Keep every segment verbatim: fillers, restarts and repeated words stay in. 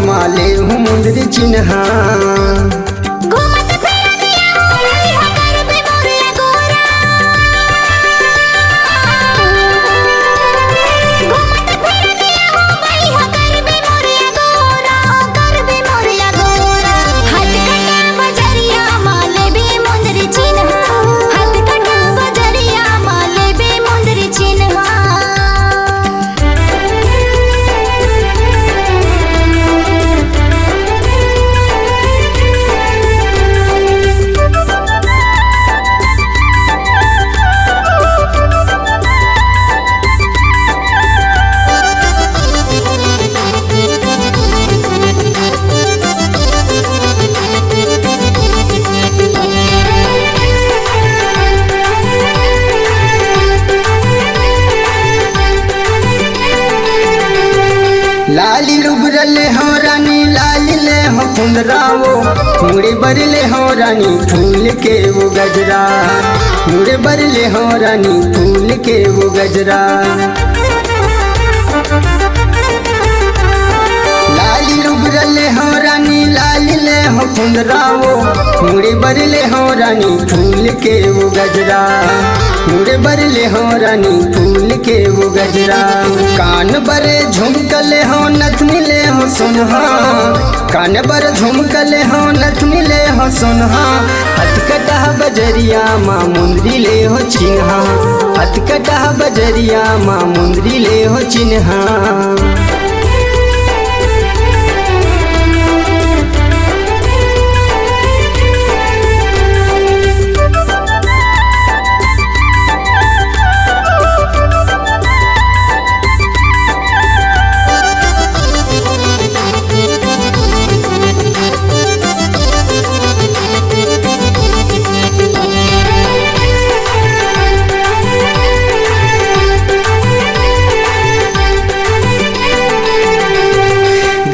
मा लेहूँ मुंदरी चिन्हा। घूमत फिरत लेहूँ भैया करबे मोर अगोरा। घूमत फिरत लेहूँ भैया करबे मोर अगोरा, करबे मोर अगोरा। हथकटा बजरिया मा लेबे मुंदरी चिन्हा, हथकटा बजरिया मा लेबे मुंदरी चिन्हा। लाली लुगरा लेहूँ रानी, लाली लेहूँ चुनरा वो, मुड़े बर लेहूँ रानी फूल के वो गजरा, मुड़े बर लेहूँ रानी फूल के वो गजरा। लाली लुगरा लेहूँ रानी, लाली लेहूँ चुनरा वो, मुड़े बर लेहूँ रानी फूल के वो गजरा, मुड़े बर लेहूँ रानी फूल के वो गजरा। कान बर झुमका लेहूँ, नथनी लेहूँ सोनहा, कान बर झुमका लेहूँ, नथनी लेहूँ सोनहा। हथकटा बजरिया मा मुंदरी लेहूँ चिन्हा, हथकटा बजरिया मा मुंदरी लेहूँ चिन्हा।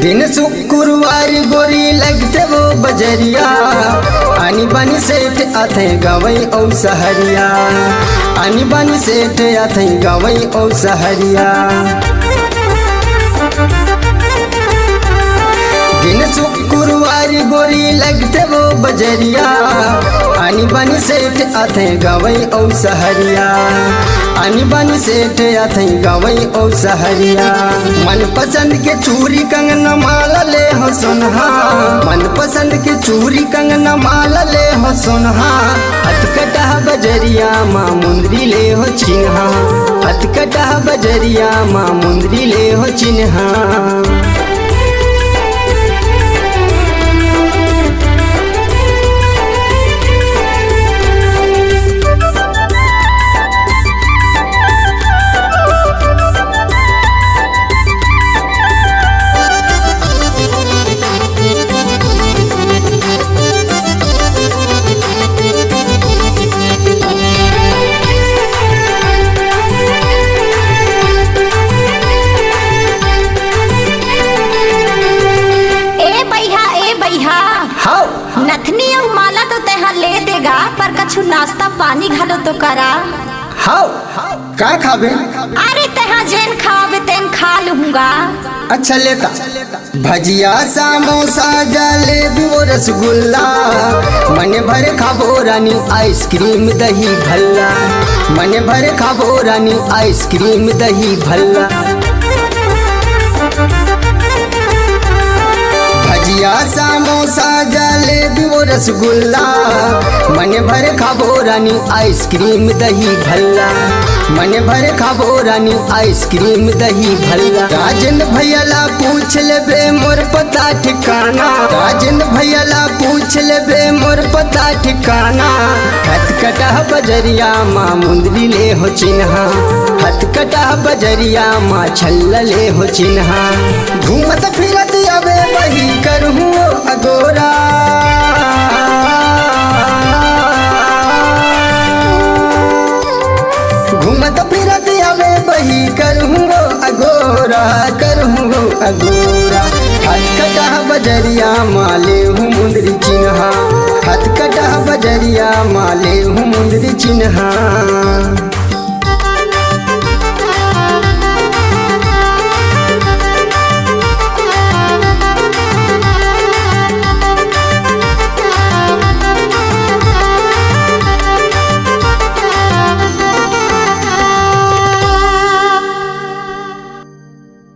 दिन शुक्रवार गोरी लगथे वो बजरिया, आनी बानी सेठ आथे गवई अउ सहरिया, आनी बानी सेठ आथे गवई अउ सहरिया। दिन शुक्रवार गोरी लगथे वो बजरिया, आनी बानी सेठ आथे गवई अउ सहरिया, आनी बानी सेठ आथे गवई अउ सहरिया। मन पसंद के चूरी कंगना माला लेहूँ सोनहा, मन पसंद के चूरी कंगना माला लेहूँ सोनहा। हथकटा बजरिया मा मुंदरी लेहूँ चिन्हा, हथकटा बजरिया मा मुंदरी लेहूँ चिन्हा। ए बइहा, ए बइहा। हाव। नथनी अउ माला तो तेहा ले देगा, पर कछु नाश्ता पानी घलो तो करा। हाव, का खाबे? अरे, तेहा जेन खाबे तेन खा लूंगा। अच्छा, लेता। भजिया, समोसा, जलेबी वो रसगुल्ला, मन भर खाबो रानी आइसक्रीम दही भल्ला, मन भर खाबो रानी आइसक्रीम दही भल्ला। भजिया, समोसा, जलेबी वो रसगुल्ला, मन भर खाबो रानी आइसक्रीम दही भल्ला, मन भर खाबो रानी आइसक्रीम दही भल्ला। राजेंद्र भैया ला पूछ लेबे मोर पता ठिकाना, राजेंद्र भैया ला पूछ लेबे मोर पता ठिकाना। हथकटा बजरिया मा मुंदरी लेहूँ चिन्हा, हथकटा बजरिया मा छल्ला लेहूँ चिन्हा। घूमत फिरत आबे बही करहूँ अगोरा, घूमत फिरत आबे बही करहूँ अगोरा, करहूँ अगोरा। हथकटा बजरिया मा लेहूँ मुंदरी चिन्हा, हथकटा बजरिया मा लेहूँ मुंदरी चिन्हा।